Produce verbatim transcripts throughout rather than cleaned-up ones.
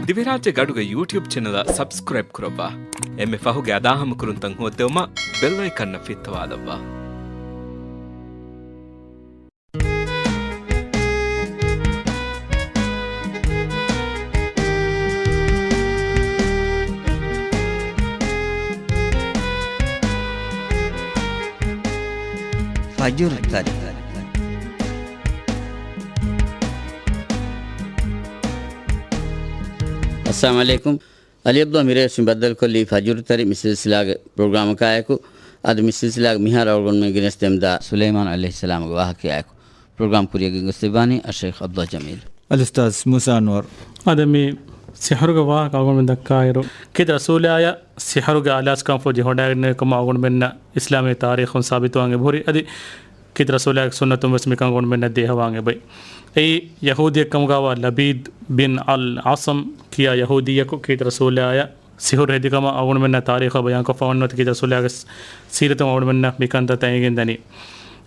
ދިވެހިރާއްޖޭގެ އަޑުގެ ޔޫޓިއުބް ޗެނަލަށް ސަބްސްކްރައިބް ކުރައްވާ. އެންމެ ފަހުގެ އަދާހަމަކުރުންތައް ހޯއްދެވުމަށް ބެލް އައިކަންއަށް ފިއްތަވާލައްވާ. ފަޖުރު ތަރި. އައްސަލާމު ޢަލައިކުމް. އަލީ ޢަބްދުﷲ މިރޭ ވެސް މި ބައްދަލުކޮށްލީ ފަޖުރު ތަރި މި ސިލްސިލާގެ ޕްރޮގްރާމަކާއެކު. އަދި މި ސިލްސިލާގެ މިހާރު އަޅުގަނޑުމެން ގެނެސްދެމުންދާ ސުލައިމާނު ޢަލައިހިއްސަލާމުގެ ވާހަކަޔާއެކު. ޕްރޮގްރާމް ކުރިއަށް ގެންގޮސްދެއްވާނީ އައްޝައިޚް ޢަބްދުﷲ ޖަމީލް. އަލްއުސްތާޛް މޫސާ އަންވަރު. އަދި މި ސިޙުރުގެ ވާހަކަ އަޅުގަނޑުމެން ދައްކާއިރު، ކީރިތި ރަސޫލާޔަށް ސިޙުރުގެ އާލާތްކަންފުޅު ޖެހިވަޑައިގެންނެވި ކަމަށް އަޅުގަނޑުމެންނަށް އިސްލާމީ ތާރީޚުން ސާބިތުވާން އެބަހުރި. އަދި ކީރިތި ރަސޫލާގެ ސުންނަތުން ވެސް މިކަން އަޅުގަނޑުމެންނަށް ދޭހަވާން އެބައި. އެއީ ޔަހޫދިއެއް ކަމުގަވާ ލަބީދް ބިން އަލް އަޞަމް ކިޔާ ޔަހޫދީއަކު ކީރިތި ރަސޫލާޔަށް ސިޙުރު ހެދި ކަމަށް އަޅުގަނޑުމެންނަށް ތާރީޚު ބަޔާންކޮށްފަ ވަންނަ އޮތީ ކީރިތި ރަސޫލާގެ ސީރަތުން އަޅުގަނޑުމެންނަށް މިކަންތައް އެނގިގެން ދަނީ.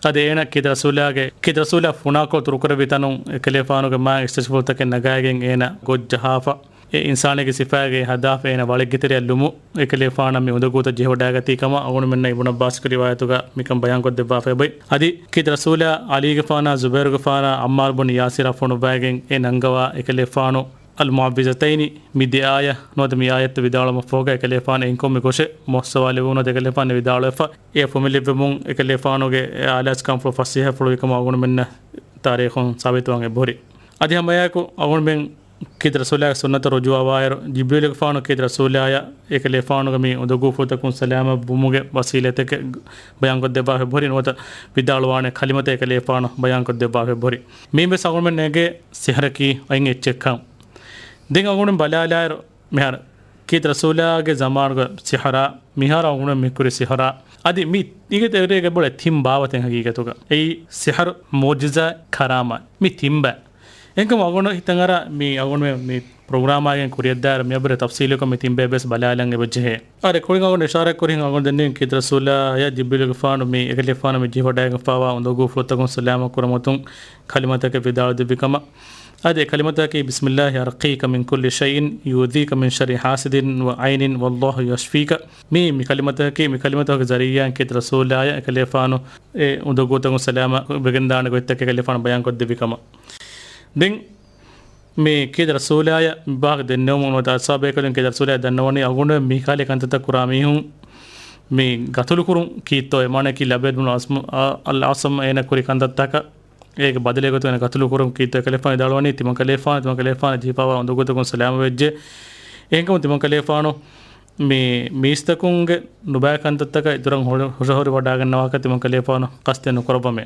އަދި އޭނަ ކީރިތި ރަސޫލާގެ، ކީރިތި ރަސޫލާ ފުނާކޮށް ތުރުކުރެއްވި ތަނުން އެކަލޭފާނުގެ މާތް އިސްތަށިފުޅުތަކެއް ނަގާގެން އޭނަ ގޮށް ޖަހާފަ، އެ އިންސާނެއްގެ ސިފައިގައި ހަދާފަ އޭނަ ވަޅެއްގެ ތެރެއަށް ލުމު އެކަލޭފާނަށް މި އުނދަގޫތައް ޖެހިވަޑައިގަތީ ކަމަށް އަޅުގަނޑުމެންނަށް އިބްނު ޢައްބާސްގެ ރިވާޔަތުގަ މިކަން ބަޔާންކޮށްދެއްވާފަ އެބައި. އަދި ކީރިތި ރަސޫލާ ޢަލީގެފާނާ ޒުބައިރުގެފާނާ ޢައްމާރު ބުން ޔާސިރާ ފޮނުއްވައިގެން އެ ނަންގަވާ އެކަލޭފާނު އަލްމުޢައްވިޒަތައިނި މި ދެ އާޔަތް ނުވަތަ މި އާޔަތްތައް ވިދާޅުވުމަށްފަހުގަ އެކަލޭފާނު އެއިން ކޮންމެ ގޮށެއް މޮށްސަވާލެވުނު އެކަލޭފާނު ވިދާޅުވެފަ އެ ފުމިލެއްވެމުން އެކަލޭފާނުގެ އެ އާލާތްކަންފުޅު ފަސޭހަފުޅުވި ކަމަށް އަޅުގަނޑުމެންނަށް ތާރީޚުން ސާބިތުވާން އެބަހުރި. އަދި ހަމައެއާއެކު އަޅުގަނޑުމެން ކީރިތި ރަސޫލާގެ ސުންނަތަށް ރުޖޫޢަވާއިރު، ޖިބްރީލުގެފާނު ކީރިތި ރަސޫލާޔަށް އެކަލޭފާނުގެ މި އުނދަގޫފުޅުތަކުން ސަލާމަތް ވުމުގެ ވަސީލަތެކެއް ބަޔާންކޮށްދެއްވާފަ އެބަހުރި ނުވަތަ ވިދާޅުވާނެ ކަލިމަތެއް އެކަލޭފާނު ބަޔާންކޮށްދެއްވާފަ އެބަހުރި. މިއިން ވެސް އަޅުގަނޑުމެންނަށް އެނގޭ ސިޙުރަކީ އޮތް އެއްޗެއްކަން. ދެން އަޅުގަނޑު ބަލާލާއިރު، މިހާރު ކީރިތި ރަސޫލާގެ ޒަމާނުގަ ސިޙުރާ، މިހާރު އަޅުގަނޑު މި ކުރި ސިޙުރާ. އަދި މި އިގެ ތެރޭގަ ބޮޑެ ތިން ބާވަތެއް ހަގީގަތުގަ. އެއީ ސިޙުރު، މުޢުޖިޒާ، ކަރާމާތް. މި ތިން ބައި. އެހެންކަމުން އަޅުގަނޑު ހިތަށް އަރާ މި އަޅުގަނޑު މި ޕްރޮގްރާމާގެން ކުރިއަށްދާއިރު މިއަށްވުރެ ތަފްސީލުކޮށް މި ތިން ބައެއް ވެސް ބަލާލަން އެބަޖެހޭ. އާދެ، ކުރިން އަޅުގަނޑު އިޝާރާތް ކުރިން އަޅުގަނޑު ދެންނެވިން ކީރިތި ރަސޫލާޔަށް ޖިބްރީލުގެފާނު މި އެކަލޭފާނު މި ޖެހިވަޑައިގެންފާވާ އުނދަގޫފުޅުތަކުން ސަލާމަތް ކުރުމަތުން ކަލިމަތަކެއް ވިދާޅުދެއްވި ކަމަށް. އާދެ، ކަލިމަތަކީ، بسم الله أرقيك من كل شيء يؤذيك من شر حاسد وعين والله يشفيك. މީ، މި ކަލިމަތަކީ، މި ކަލިމަތަކުގެ ޒަރީޢާއިން ކީރިތި ރަސޫލާޔަށް އެކަލޭފާނު އެ އުނދަގޫތަކުން ސަލާމަތް ވެގެންދާނެ ގޮތްތަކެއް އެކަލޭފާނު ބަޔާންކޮށްދެއްވި ކަމަށް. ދެން މި ކީރިތި ރަސޫލާޔަށް މި ވާހަކަ ދެންނެވުމުން ނުވަތަ އަޞްޙާބުބޭކަލުން ކީރިތި ރަސޫލާޔަށް ދަންނަވަނީ އަޅުގަނޑު މި ކަހަލަ ކަންތައްތައް ކުރާ މީހުން މި ގަތުލުކުރުން ކީއްތޯ؟ އެ މާނައަކީ ލަބީދު ބުނު އަސްމު-، އަ-، އަލް އަޞަމް އޭނަ ކުރި ކަންތައްތަކަށް އޭގެ ބަދަލެއް ގޮތުން އޭނަ ގަތުލުކުރުން ކީއްތޯ؟ އެކަލޭފާނު ވިދާޅުވަނީ، ތިމަން ކަލޭފާނު، ތިމަން ކަލޭފާނަށް ޖެހިފާވާ އުނދަގޫތަކުން ސަލާމަތްވެއްޖެ. އެހެންކަމުން ތިމަން ކަލޭފާނު މި މީސްތަކުންގެ ނުބައި ކަންތައްތަކަށް އިތުރަށް ހުށަ-، ހުށަހުރިވަޑައިގަންނަވާކަށް ތިމަން ކަލޭފާނު ޤަޞްދެއް ނުކުރައްވަމޭ.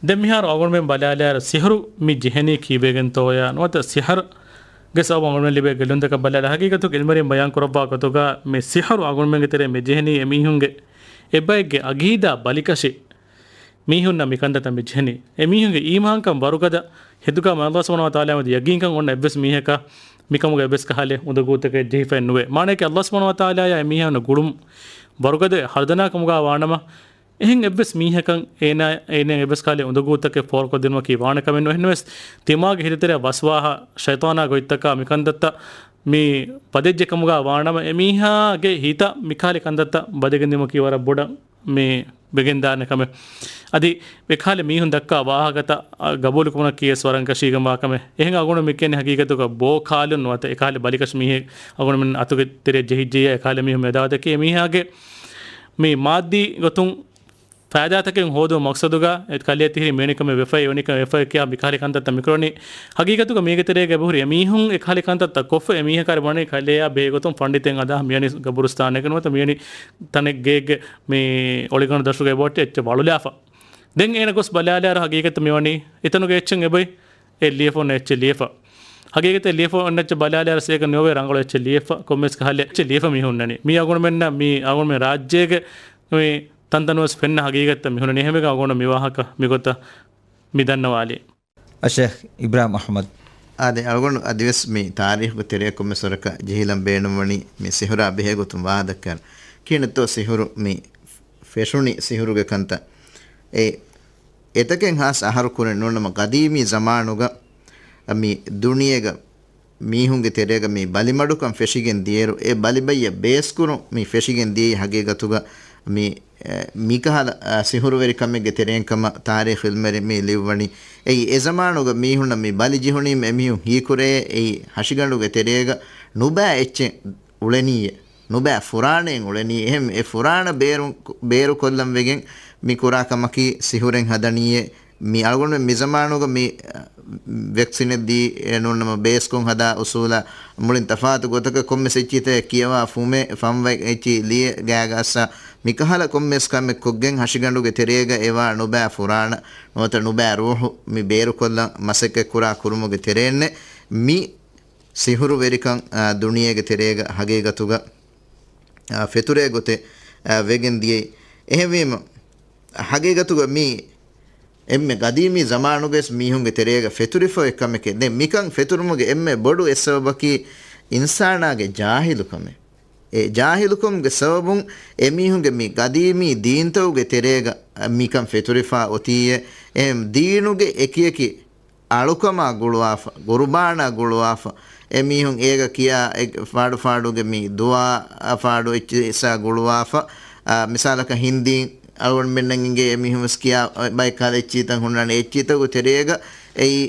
ދެން މިހާރު އަޅުގަނޑުމެން ބަލާލާއިރު، ސިޙުރު މި ޖެހެނީ ކީއްވެގެންތޯޔާ ނުވަތަ ސިޙުރުގެ ސަބަބުން އަޅުގަނޑުމެން ލިބޭ ގެއްލުންތަކަށް ބަލާލާ، ހަގީގަތުގަ ޢިލްމުވެރިން ބަޔާން ކުރައްވާ ގޮތުގަ މި ސިޙުރު އަޅުގަނޑުމެންގެ ތެރެއިން މި ޖެހެނީ އެމީހުންގެ އެއްބައެއްގެ އަގީދާ ބަލިކަށި މީހުންނަށް މިކަންތައްތައް މި ޖެހެނީ. އެމީހުންގެ އީމާންކަން ވަރުގަދަ ހިތުގަ މާތް ﷲ ސުބްޙާނަހޫ ވަތަޢާލާ މެދު ޔަގީންކަން އޮންނަ އެއްވެސް މީހަކަށް މިކަމުގަ އެއްވެސް ކަހަލަ އުނދަގޫތަކެއް ޖެހިފައެއް ނުވޭ. މާނައަކީ ﷲ ސުބްޙާނަހޫ ވަތަޢާލާއާ އެމީހާ ހުންނަ ގުޅުން ވަރުގަދަ ހަރުދަނާ ކަމުގަ ވާނަމަ، އެހެން އެއްވެސް މީހަކަށް އޭނާ، އޭނާ އެއްވެސް ކަހަލަ އުނދަގޫތަކެއް ފޯރުކޮށްދިނުމަކީ ވާނެ ކަމެއް ނުވެ. އެހެންވެސް ތިމާގެ ހިތުތެރެއަށް ވަސްވާހަ ޝައިޠާނާ ގޮތްތަކާ މިކަންތައްތައް މި ފަދައިން ޖެހިއްޖެ ކަމުގަ ވާނަމަ، އެމީހާގެ ހިތަށް މިކަހަލަ ކަންތައްތައް ބަދެގެންދިއުމަކީ ވަރަށް ބޮޑަށް މި ވެގެންދާނެ ކަމެއް. އަދި އެކަހަލަ މީހުން ދައްކާ ވާހަކަތައް ގަބޫލުކުރުމަކީ ވެސް ވަރަށް އަނގައިގަންވާ ކަމެއް. އެހެން އަޅުގަނޑު މި ކިޔަނީ ހަގީގަތުގަ ބޯ ކާލުން ނުވަތަ އެކަހަލަ ބަލިކަށި މީހެއް އަޅުގަނޑުމެން އަތުގެ ތެރެއަށް ޖެހިއްޖެޔާ އެކަހަލަ މީހުން އެދާ ގޮތަކީ އެމީހާގެ މި މާއްދީ ގޮތުން ފައިދާތަކެއް ހޯދުމުގެ މަޤްޞަދުގަ އެ ކަލޭ ތިހިރީ މިވެނި ކަމެއް ވެފައި، އެވެނި ކަމެއް ވެފައި ކިޔާ މިކަހަލަ ކަންތައްތައް މިކުރަނީ. ހަގީގަތުގަ މީގެ ތެރޭގަ އެބަހުރި އެމީހުން އެކަހަލަ ކަންތައްތައް ކޮށްފަ އެމީހަކާ ވަނީ ކަލެޔާ ބެހޭ ގޮތުން ފަންޑިތެއް ހަދާ މިވެނި ގަބުރުސްތާނެއްގަ ނުވަތަ މިވެނި ތަނެއްގޭގެ މި އޮޅިގަނޑު ދަށުގަ އެބައޮތީ އެއްޗެއް ވަޅުލާފަ. ދެން އޭނަ ގޮސް ބަލާލާއިރު ހަގީގަތަށް މިވަނީ އެތަނުގެ އެއްޗެއް އެބައި އެ ލިޔެފަ އޮންނަ އެއްޗެއް ލިޔެފަ. ހަގީގަތަށް ލިޔެފަ އޮންނަ އެއްޗެއް ބަލާލާއިރު އޭގަ ނުވެ ރަނގަޅު އެއްޗެއް ލިޔެފަ. ކޮންމެސް ކަހަލަ އެއްޗެއް ލިޔެފަ މި ހުންނަނީ. މީ އަޅުގަނޑުމެންނަށް މީ އަޅުގަނޑުމެން ރާއްޖޭގެ މި ތަންތަނުވެސް ފެންނަ ހަގީގަތްތައް މި ހުންނަނީ. އެހެންވެގެން އަޅުގަނޑު މި ވާހަކަ މިގޮތަށް މި ދަންނަވާލީ. އައްޝައިޚް އިބްރާހިމް އަޙްމަދު. އާދެ، އަޅުގަނޑު އަދިވެސް މި ތާރީޚުގެ ތެރެއަށް ކޮންމެސް ވަރަކަށް ޖެހިލަން ބޭނުންވަނީ މި ސިހުރާ ބެހޭ ގޮތުން ވާހަކަ ދައްކާން. ކިހިނެއްތޯ ސިހުރު މި ފެށުނީ ސިހުރުގެ ކަންތައް؟ އެ އެތަކެއް ހާސް އަހަރު ކުރެއް ނޫންނަމަ، ގަދީމީ ޒަމާނުގަ މި ދުނިޔޭގަ މީހުންގެ ތެރޭގަ މި ބަލިމަޑުކަން ފެށިގެން ދިޔައިރު، އެ ބަލިބައްޔަށް ބޭސްކުރުން މި ފެށިގެން ދިޔައީ ހަގީގަތުގަ މި، އެ، މިކަހަލަ، އަ، ސިހުރުވެރިކަމެއްގެ ތެރެއިން ކަމަށް ތާރީޚު އިލްމުވެރިން މި ލިޔުއްވަނީ. އެއީ އެ ޒަމާނުގަ މީހުންނަށް މި ބަލި ޖެހުނީމަ އެމީހުން ހީކުރޭ، އެއީ ހަށިގަނޑުގެ ތެރޭގަ ނުބައި އެއްޗެއް އުޅެނީއޭ. ނުބައި ފުރާނައެއް އުޅެނީ. އެހެން އެ ފުރާނަ ބޭރު، ބޭރުކޮށްލަން ވެގެން މި ކުރާ ކަމަކީ ސިހުރެއް ހަދަނީއޭ. މި އަޅުގަނޑުމެން މި ޒަމާނުގަ މި، އަ، ވެކްސިނެއް ދީ، އެ، ނޫންނަމަ ބޭސްކޮށް ހަދާ އުސޫލާ މުޅިން ތަފާތު ގޮތަކަށް ކޮންމެސް އެއްޗިތައް ކިޔަވާ ފުމޭ، ފަންވަ އެއްޗި ލިޔެ ގާގަ އައްސާ މިކަހަލަ ކޮންމެސް ކަމެއް ކޮށްގެން ހަށިގަނޑުގެ ތެރޭގަ އެވާ ނުބައި ފުރާނަ ނުވަތަ ނުބައި ރޫޙު މި ބޭރުކޮށްލަން މަސައްކަތްކުރާ ކުރުމުގެ ތެރެއިންނޭ މި ސިހުރުވެރިކަން، އާ، ދުނިޔޭގެ ތެރޭގަ ހަގީގަތުގަ، އާ، ފެތުރޭ ގޮތެއް، އާ، ވެގެން ދިޔައީ. އެހެންވީމަ، ހަގީގަތުގަ މީ އެންމެ ގަދީމީ ޒަމާނުގަވެސް މީހުންގެ ތެރޭގަ ފެތުރިފަ އޮތް ކަމެކޭ. ދެން މިކަން ފެތުރުމުގެ އެންމެ ބޮޑު އެއް ސަބަބަކީ އިންސާނާގެ ޖާހިލުކަމެއް. އެ ޖާހިލުކަމުގެ ސަބަބުން އެމީހުންގެ މި ގަދީމީ ދީންތަކުގެ ތެރޭގަ މިކަން ފެތުރިފާ އޮތީއޭ. އެހެން ދީނުގެ އެކިއެކި އަޅުކަމާ ގުޅުވާފަ، ގުރުބާނާ ގުޅުވާފަ، އެމީހުން އޭގަ ކިޔާ އެ ފާޑު ފާޑުގެ މި ދުޢާ ފާޑު އެއްޗިއްސާ ގުޅުވާފަ، އާ، މިސާލަކަށް ހިންދީން އަޅުގަނޑުމެންނަށް އިނގޭ އެމީހުންވެސް ކިޔާ ބައެއް ކަހަލަ އެއްޗިތައް ހުންނާނެ. އެއްޗިތަކު ތެރޭގަ އެއީ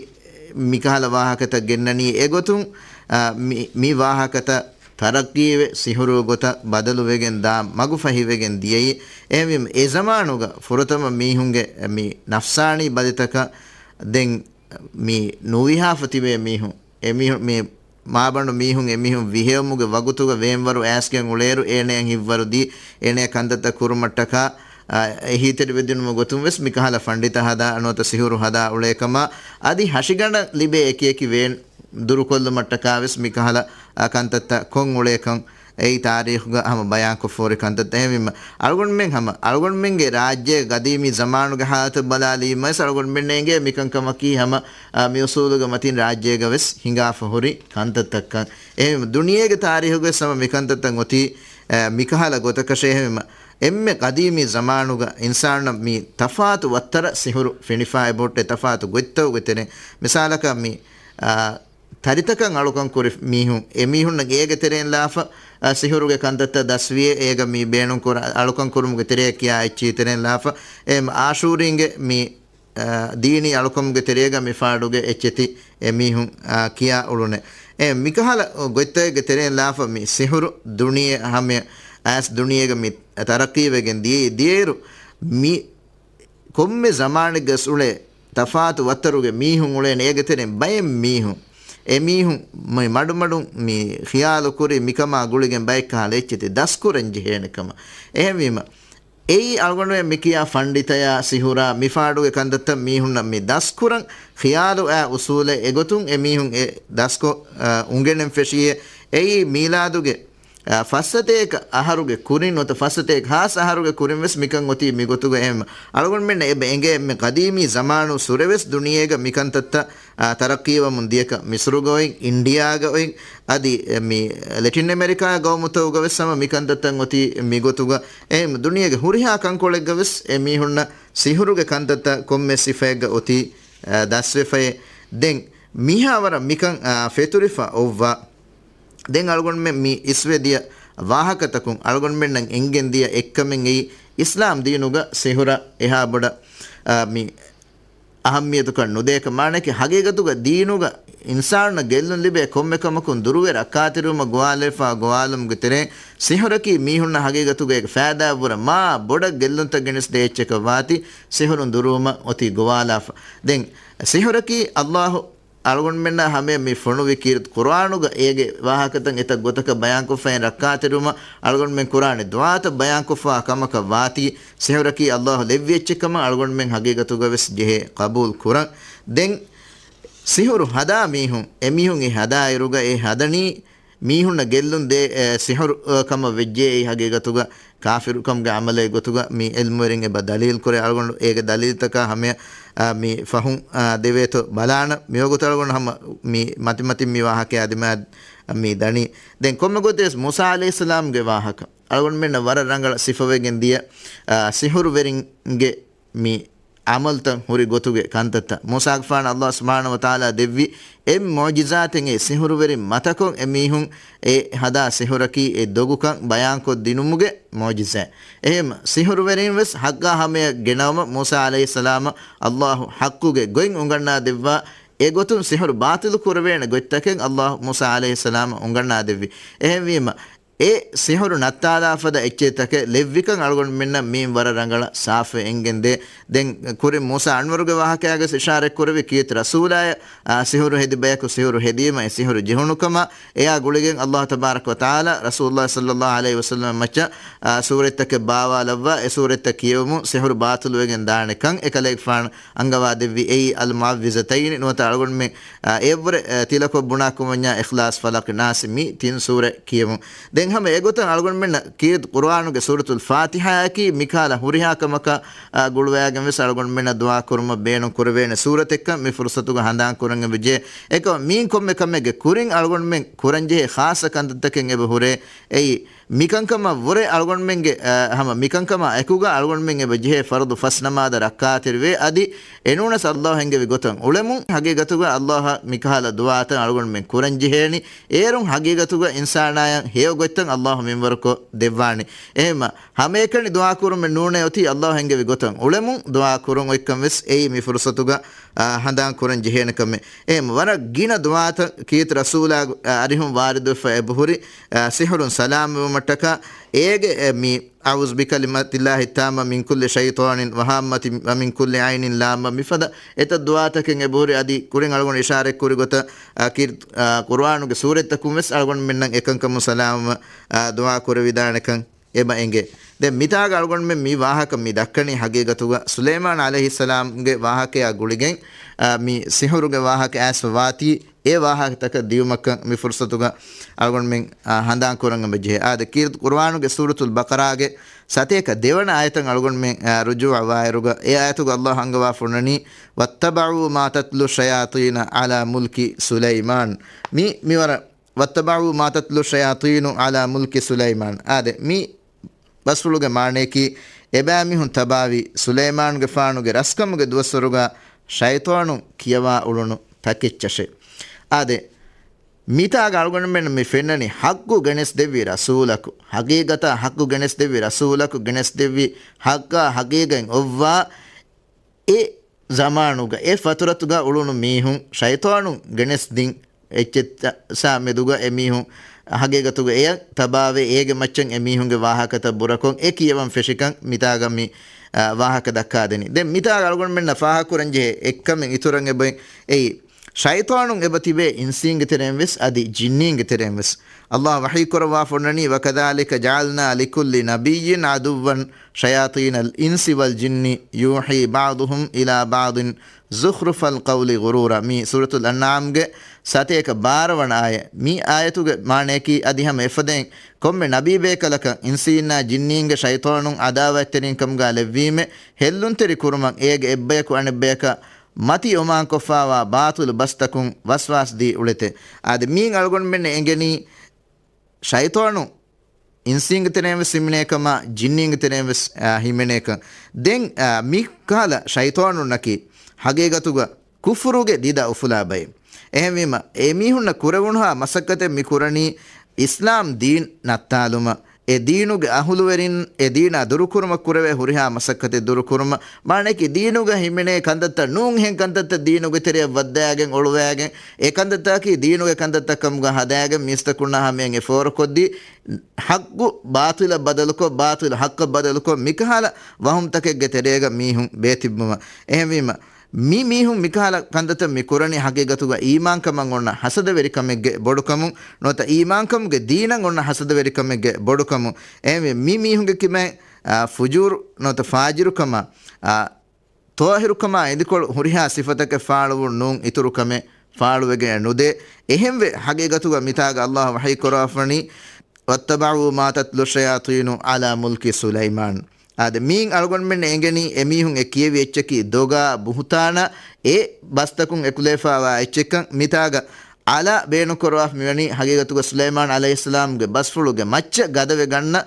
މިކަހަލަ ވާހަކަތައް ގެންނަނީ. އެގޮތުން، އާ، މި، މި ވާހަކަތައް ތަރައްޤީވެ ސިހުރު ގޮތަށް ބަދަލުވެގެން ދާ މަގު ފަހިވެގެން ދިޔައީ. އެހެންވީމަ އެ ޒަމާނުގަ ފުރަތަމަ މީހުންގެ މި ނަފްސާނީ ބަލިތަކަށް ދެން މި ނުވިހާފަ ތިބޭ މީހުން، އެމީހުން، މި މާބަނޑު މީހުން އެމީހުން ވިހެއުމުގެ ވަގުތުގަ ވޭންވަރު އައިސްގެން އުޅޭއިރު، އޭނަޔަށް ހިތްވަރު ދީ، އޭނަޔަށް ކަންތައްތައް ކުރުމަށްޓަކާ، އެހީތެރިވެދިނުމުގެ ގޮތުން ވެސް މިކަހަލަ ފަންޑިތަ ހަދާ ނުވަތަ ސިހުރު ހަދާ އުޅޭކަމާ، އަދި ހަށިގަނޑަށް ލިބޭ އެކިއެކި ވޭން ދުރުކޮށްލުމަށްޓަކާ ވެސް މިކަހަލަ، އަ، ކަންތައްތައް ކޮށް އުޅޭކަން އެއީ ތާރީޚުގަ ހަމަ ބަޔާންކޮށްފަހުރި ކަންތައްތައް. އެހެންވީމަ، އަޅުގަނޑުމެން ހަމަ، އަޅުގަނޑުމެންގެ ރާއްޖޭގެ ގަދީމީ ޒަމާނުގެ ހާލަތަށް ބަލާލީމަވެސް، އަޅުގަނޑުމެންނަށް އެނގޭ މިކަންކަމަކީ ހަމަ، އާ، މި އުސޫލުގެ މަތިން ރާއްޖޭގަ ވެސް ހިނގާފަ ހުރި ކަންތައްތައްކަން. އެހެންވީމަ، ދުނިޔޭގެ ތާރީޚުގަ ވެސް ހަމަ މިކަންތައްތައް އޮތީ، އާ، މިކަހަލަ ގޮތަކަށޭ. އެހެންވީމަ، އެންމެ ގަދީމީ ޒަމާނުގަ އިންސާނުންނަށް މި ތަފާތު ވައްތަރަށް ސިހުރު ފިނިފާ އެބަހުއްޓޭ ތަފާތު ގޮތްތަކުގެ ތެރެއިން. މިސާލަކަށް މި، އާ، ތަރިތަކަށް އަޅުކަން ކުރި މީހުން، އެ މީހުންނަށް އޭގެ ތެރެއިން ލާފަ، އަ، ސިހުރުގެ ކަންތައްތައް ދަސްވިޔޭ، އޭގަ މި ބޭނުން ކުރާ އަޅުކަން ކުރުމުގެ ތެރެއަށް ކިޔާ އެއްޗިހި ތެރެއިން ލާފަ، އެ އާޝޫރީންގެ މި، އަ، ދީނީ އަޅުކަމުގެ ތެރޭގަ މި ފާޑުގެ އެއްޗެތި އެ މީހުން، އަ، ކިޔާ އުޅުނެ. އެ މިކަހަލަ ގޮތްތަކެއްގެ ތެރެއިން ލާފަ މި ސިހުރު ދުނިޔެ ހަމަ އައިސް ދުނިޔޭގަ މި ތަރައްޤީވެގެން ދިޔައީ، ދިޔައިރު މި ކޮންމެ ޒަމާނެއްގަސް އުޅޭ ތަފާތު ވައްތަރުގެ މީހުން އުޅޭނެ. އޭގެ ތެރެއިން ބައެއް މީހުން، އެ މީހުން މި މަޑުމަޑުން މި ޚިޔާލު ކުރީ މިކަމާ ގުޅިގެން ބައެއް ކަހަލަ އެއްޗެތި ދަސްކުރަން ޖެހޭނެ ކަމަށް. އެހެންވީމަ، އެއީ އަޅުގަނޑުމެން މި ކިޔާ ފަންޑިތަޔާ ސިހުރާ މިފާޑުގެ ކަންތައްތައް މީހުންނަށް މި ދަސްކުރަން ޚިޔާލު އާ އުސޫލެއް އެގޮތުން އެ މީހުން އެ ދަސްކޮށް، އާ، އުނގެނެން ފެށިޔޭ. އެއީ މީލާދުގެ އާ، ފައްސަތޭކަ އަހަރުގެ ކުރިން ނުވަތަ ފައްސަތޭކަ ހާސް އަހަރުގެ ކުރިން ވެސް މިކަން އޮތީ މިގޮތުގަ. އެހެން އަޅުގަނޑުމެންނަށް އެބަ އެނގޭ އެންމެ ގަދީމީ ޒަމާނު ސުރެވެސް ދުނިޔޭގަ މިކަންތައްތައް، އާ، ތަރައްޤީވަމުން ދިޔަކަށް. މިސްރުގަ އޮތް، އިންޑިއާގަ އޮތް، އަދި މި ލެޓިން އެމެރިކާ ގައުމުތަކުގަ ވެސް ހަމަ މިކަންތައްތައް އޮތީ މިގޮތުގަ. އެހެން ދުނިޔޭގެ ހުރިހާ ކަންކޮޅެއްގަ ވެސް އެ މީހުންނަށް ސިހުރުގެ ކަންތައްތައް ކޮންމެ ސިފައެއްގަ އޮތީ، އާ، ދަސްވެފައޭ. ދެން މިހާވަރަށް މިކަން، އާ، ފެތުރިފަ އޮއްވާ. ދެން އަޅުގަނޑުމެން މި އިސްވެ ދިޔަ ވާހަކަތަކުން އަޅުގަނޑުމެންނަށް އެނގިގެން ދިޔަ އެއްކަމެއް އެއީ، އިސްލާމް ދީނުގަ ސިހުރަށް އެހާ ބޮޑަށް، އާ، މި އަހައްމިޔަތުކަން ނުދޭކަށް. މާނައަކީ، ހަގީގަތުގަ ދީނުގަ އިންސާނުންނަށް ގެއްލުން ލިބޭ ކޮންމެ ކަމަކުން ދުރުވެ ރައްކާތެރިވުމަށް ގޮވާލެވިފާ ގޮވާލުމުގެ ތެރެއިން، ސިހުރަކީ މީހުންނަށް ހަގީގަތުގަ އޭގެ ފައިދާއަށްވުރެ މާ ބޮޑަށް ގެއްލުންތައް ގެނެސްދޭ އެއްޗަކަށް ވާތީ، ސިހުރުން ދުރުވުމަށް އޮތީ ގޮވާލާފަ. ދެން ސިހުރަކީ އައްލާހު އަޅުގަނޑުމެންނާ ހަމަޔަށް މި ފޮނުވި ކީރިތި ޤުރުއާނުގަ އޭގެ ވާހަކަތައް އެތައް ގޮތަކަށް ބަޔާންކޮށްފައި ރައްކާތެރިވުމަށް އަޅުގަނޑުމެން ކުރާނެ ދުޢާތައް ބަޔާންކޮށްފާ ކަމަކަށް ވާތީ، ސިހުރަކީ އައްލާހު ލެއްވި އެއްޗެއް ކަމަށް އަޅުގަނޑުމެން ހަގީގަތުގަ ވެސް ޖެހޭ ޤަބޫލު ކުރަން. ދެން ސިހުރު ހަދާ މީހުން، އެމީހުން އެ ހަދާ އިރުގަ އެ ހަދަނީ މީހުންނަށް ގެއްލުން ދޭ، އެ، ސިހުރު، އެ، ކަމަށް ވެއްޖެއެއީ ހަގީގަތުގަ ކާފިރުކަމުގެ ޢަމަލެއް ގޮތުގަ މި ޢިލްމުވެރިން އެބަ ދަލީލު ކުރޭ. އަޅުގަނޑު އޭގެ ދަލީލުތަކާ ހަމަޔަށް، އާ، މި ފަހުން، އާ، ދެވޭތޯ ބަލާނަ. މިވަގުތު އަޅުގަނޑު ހަމަ މި މަތިމަތިން މި ވާހަކަޔާ ދިމާ މި ދަނީ. ދެން ކޮންމެ ގޮތެއް ވެސް މޫސާ ޢަލައިހިއްސަލާމްގެ ވާހަކަ އަޅުގަނޑުމެންނަށް ވަރަށް ރަނގަޅަށް ސިފަވެގެން ދިޔަ، އާ، ސިހުރުވެރިންގެ މި ޢަމަލުތައް ހުރި ގޮތުގެ ކަންތައްތައް. މޫސާގެފާނަށް ﷲ ސުބްޙާނަހޫ ވަތަޢާލާ ދެއްވި އެއް މުޢުޖިޒާތެއް އެ ސިހުރުވެރިން މަތަކޮށް އެމީހުން އެ ހަދާ ސިހުރަކީ އެ ދޮގުކަން ބަޔާންކޮށްދިނުމުގެ މުޢުޖިޒާ. އެހެން ސިހުރުވެރިން ވެސް ޙައްޤާ ހަމަޔަށް ގެނައުމަށް މޫސާ ޢަލައިހިއްސަލާމަށް ﷲ ޙައްޤުގެ ގޮތް އުނގަންނާ ދެއްވާ، އެގޮތުން ސިހުރު ބާޠިލު ކުރެވޭނެ ގޮތްތަކެއް ﷲ މޫސާ ޢަލައިހިއްސަލާމަށް އުނގަންނާ ދެއްވި. އެހެންވީމަ، އެ ސިހުރު ނައްތާލާ ފަދަ އެއްޗެއްތަކެއް ލެއްވިކަން އަޅުގަނޑުމެންނަށް މީން ވަރަށް ރަނގަޅަށް ސާފުވެ އެނގެންދޭ. ދެން ކުރިން މޫސާ އަންވަރުގެ ވާހަކަޔާގެ އިޝާރަތް ކުރެވި ކީރިތި ރަސޫލާޔަށް، އާ، ސިހުރު ހެދި ބަޔަކު ސިހުރު ހެދީމަ އެ ސިހުރު ޖެހުނުކަމަށް، އެޔާ ގުޅިގެން ﷲ ތަބާރަކަ ވަތަޢާލާ ރަސޫލުﷲ ޞައްލައްލާހު ޢަލައިހި ވަސައްލަމަ މައްޗަށް، އާ، ސޫރަތްތަކެއް ބާވާލައްވާ، އެ ސޫރަތްތައް ކިޔެވުމުން ސިހުރު ބާޠިލުވެގެން ދާނެކަން އެކަލޭގެފާނު އަންގަވާ ދެއްވި. އެއީ އަލް މުޢައްވިޒަތައިނި ނުވަތަ އަޅުގަނޑުމެން، އާ، އެއަށްވުރެ، އާ، ތިލަކޮށް ބުނާކަމަށްޏާ އިޚްލާޞް، ފަލަޤް، ނާސް މި ތިން ސޫރަ ކިޔެވުން. ދެން ހަމަ އެގޮތަށް އަޅުގަނޑުމެންނަށް ކީރިތި ޤުރުއާނުގެ ސޫރަތުލް ފާތިޙާއަކީ މިކަހަލަ ހުރިހާ ކަމަކަށް، އާ، ގުޅުވައިގެން ވެސް އަޅުގަނޑުމެންނަށް ދުޢާ ކުރުމަށް ބޭނުން ކުރެވޭނެ ސޫރަތެއްކަން މި ފުރުޞަތުގަ ހަނދާން ކުރަން އެބަޖެހޭ. އެކަމަށް މީން ކޮންމެ ކަމެއްގެ ކުރިން އަޅުގަނޑުމެން ކުރަންޖެހޭ ޚާއްޞަ ކަންތައްތަކެއް އެބަ ހުރޭ. އެއީ، މިކަންކަމަށް ވުރެ އަޅުގަނޑުމެންގެ، އަ، ހަމަ މިކަންކަމާ އެކުގަ އަޅުގަނޑުމެން އެބަ ޖެހޭ ފަރުޟު ފަސް ނަމާދަށް ރައްކާތެރިވޭ. އަދި އެނޫނަސް ﷲ އެންގެވި ގޮތަށް އުޅެމުން ހަގީގަތުގަ ﷲ މިކަހަލަ ދުޢާތައް އަޅުގަނޑުމެން ކުރަން ޖެހޭނީ. އޭރުން ހަގީގަތުގަ އިންސާނާޔަށް ހެޔޮ ގޮތްތައް ﷲ މިންވަރުކޮށް ދެއްވާނީ. އެހެންމަ ހަމައެކަނި ދުޢާ ކުރުމެއް ނޫނޭ އޮތީ ﷲ އެންގެވި ގޮތަށް އުޅެމުން ދުޢާ ކުރުން އޮތްކަން ވެސް އެއީ މި ފުރުޞަތުގަ، އާ، ހަނދާން ކުރަން ޖެހޭނެ ކަމެއް. އެހެން ވަރަށް ގިނަ ދުޢާތައް ކީރިތި ރަސޫލާ، އާ، އަރިހުން ވާރިދުވެފަ އެބަހުރި، އާ، ސިހުރުން ސަލާމަތްވުމަށްޓަކާ އޭގެ، އެ، މި أعوذ بكلمات الله التامة من كل شيطان وهامة ومن كل عين لامة މިފަދަ އެތައް ދުޢާތަކެއް އެބަހުރި. އަދި ކުރިން އަޅުގަނޑު އިޝާރަތް ކުރި ގޮތަށް، އާ، ކީރި-، އާ، ޤުރުއާނުގެ ސޫރަތްތަކުން ވެސް އަޅުގަނޑުމެންނަށް އެކަންކަމުން ސަލާމަތް، އާ، ދުޢާ ކުރެވިދާނެކަން އެބަ އެނގޭ. ދެން މިތާގަ އަޅުގަނޑުމެން މި ވާހަކަ މި ދައްކަނީ ހަގީގަތުގަ ސުލައިމާން ޢަލައިހިއްސަލާމްގެ ވާހަކަޔާ ގުޅިގެން، އާ، މި ސިހުރުގެ ވާހަކަ އައިސްފަ ވާތީ، އެ ވާހަކަތަކަށް ދިޔުމަކަށް މި ފުރުޞަތުގަ އަޅުގަނޑުމެން، އާ، ހަނދާން ކުރަން އެބަޖެހޭ. އާދެ، ކީރިތި ޤުރުއާނުގެ ސޫރަތުލް ބަޤަރާގެ ސަތޭކަ ދެވަނަ އާޔަތަށް އަޅުގަނޑުމެން، އާ، ރުޖޫޢަވާއިރުގަ، އެ އާޔަތުގަ ﷲ އަންގަވާފަ އޮންނަނީ، واتبعوا ما تتلو الشياطين على ملك سليمان. މި، މިވަރަށް، واتبعوا ما تتلو الشياطين على ملك سليمان. އާދެ، މި ބަސްފުޅުގެ މާނަޔަކީ، އެބައިމީހުން ތަބާވީ ސުލައިމާނުގެފާނުގެ ރަސްކަމުގެ ދުވަސްވަރުގަ ޝައިޠާނުން ކިޔަވާ އުޅުނު ތަކެއްޗަށޭ. އާދެ، މިތާގަ އަޅުގަނޑުމެން މި ފެންނަނީ ޙައްޤު ގެނެސްދެއްވި ރަސޫލަކު، ޙަޤީޤަތާ ޙައްޤު ގެނެސްދެއްވި ރަސޫލަކު ގެނެސްދެއްވި ޙައްޤާ ޙަޤީޤަތް އޮއްވާ އެ ޒަމާނުގަ، އެ ފަތުރަތުގަ އުޅުނު މީހުން ޝައިޠާނުން ގެނެސްދިން އެއްޗެއްސާ މެދުގަ އެމީހުން ހަގީގަތުގަ އެޔަށް ތަބާވެ، އޭގެ މައްޗަށް އެމީހުންގެ ވާހަކަތައް ބުރަކޮށް އެ ކިޔަވަން ފެށިކަން މިތާގަ މި، އާ، ވާހަކަ ދައްކާދެނީ. ދެން މިތާގަ އަޅުގަނޑުމެންނަށް ފާހަގަކުރަންޖެހޭ އެއްކަމެއް އިތުރަށް އެބައި އެއީ، ޝައިޠާނުން އެބަ ތިބޭ އިންސީންގެ ތެރެއިން ވެސް އަދި ޖިންނީންގެ ތެރެއިން ވެސް. ﷲ ވަޙީ ކުރައްވާފަ އޮންނަނީ، وكذلك جعلنا لكل نبي عدوا شياطين الإنس والجن يوحي بعضهم إلى بعض زخرف القول غرورا. މީ ސޫރަތުލް އަންޢާމްގެ ސަތޭކަ ބާރަ ވަނަ އާޔަތް. މި އާޔަތުގެ މާނަޔަކީ، އަދި ހަމަ އެފަދައިން ކޮންމެ ނަބީބޭކަލަކަށް އިންސީންނާ ޖިންނީންގެ ޝައިޠާނުން ޢަދާވާތްތެރިން ކަމުގަ ލެއްވީމެ، ހެއްލުންތެރި ކުރުމަށް އޭގެ އެއްބަޔަކު އަނެއްބަޔަކަށް މަތި އޮމާން ކޮށްފާވާ ބާޠިލު ބަސްތަކުން ވަސްވާސް ދީ އުޅެތެ. އާދެ، މީން އަޅުގަނޑުމެންނަށް އެނގެނީ، ޝައިޠާނު އިންސީންގެ ތެރެއިން ވެސް ހިމެނޭ ކަމަށް، ޖިންނީންގެ ތެރެއިން ވެސް، އާ، ހިމެނޭ ކަން. ދެން، އާ، މި ކަހަލަ ޝައިޠާނުންނަކީ ހަގީގަތުގަ ކުފުރުގެ ދިދަ އުފުލާ ބައެއް. އެހެންވީމަ، އެމީހުންނަށް ކުރެވުނުހާ މަސައްކަތެއް މި ކުރަނީ އިސްލާމް ދީން ނައްތާލުމަށް. އެ ދީނުގެ އަހުލުވެރިން އެ ދީނާ ދުރުކުރުމަށް ކުރެވޭ ހުރިހާ މަސައްކަތެއް ދުރުކުރުމަށް. މާނައަކީ، ދީނުގަ ހިމެނޭ ކަންތައްތައް ނޫންހެން ކަންތައްތައް ދީނުގެ ތެރެއަށް ވައްދާގެން އޮޅުވާގެން، އެ ކަންތައްތަކީ ދީނުގެ ކަންތައްތައް ކަމުގަ ހަދާގެން މީސްތަކުންނާ ހަމަޔަށް އެ ފޯރުކޮށްދީ، ޙައްޤު ބާޠިލަށް ބަދަލުކޮށް، ބާޠިލު ޙައްޤަށް ބަދަލުކޮށް، މިކަހަލަ ވަހުމްތަކެއްގެ ތެރޭގަ މީހުން ބޭތިއްބުމަށް. އެހެންވީމަ، މި މީހުން މިކަހަލަ ކަންތައްތައް މި ކުރަނީ ހަގީގަތުގަ އީމާންކަމަށް އޮންނަ ހަސަދަވެރިކަމެއްގެ ބޮޑުކަމުން، ނުވަތަ އީމާންކަމުގެ ދީނަށް އޮންނަ ހަސަދަވެރިކަމެއްގެ ބޮޑުކަމުން. އެހެންވެ، މި މީހުންގެ ކިބައިން، އާ، ފުޖޫރު ނުވަތަ ފާޖިރުކަމާ، އާ، ޠާހިރުކަމާ އެނދިކޮޅު ހުރިހާ ސިފަތަކެއް ފާޅުވުން ނޫން އިތުރުކަމެއް ފާޅުވެގެން ނުދޭ. އެހެންވެ، ހަގީގަތުގަ މިތާގަ ﷲ ވަޙީ ކުރައްވާފަނީ، واتبعوا ما تتلو الشياطين على ملك سليمان. އާދެ، މީން އަޅުގަނޑުމެން އެނގެނީ އެމީހުން އެ ކިޔެވި އެއްޗަކީ ދޮގާ ބުހުތާނާ އެ ބަސްތަކުން އެކުލެވިފާވާ އެއްޗެއްކަން. މިތާގަ އަލާ ބޭނުންކުރާ މިވަނީ ހަގީގަތުގަ ސުލައިމާން ޢަލައިހިއްސަލާމްގެ ބަސްފުޅުގެ މައްޗަށް ގަދަވެ ގަންނަ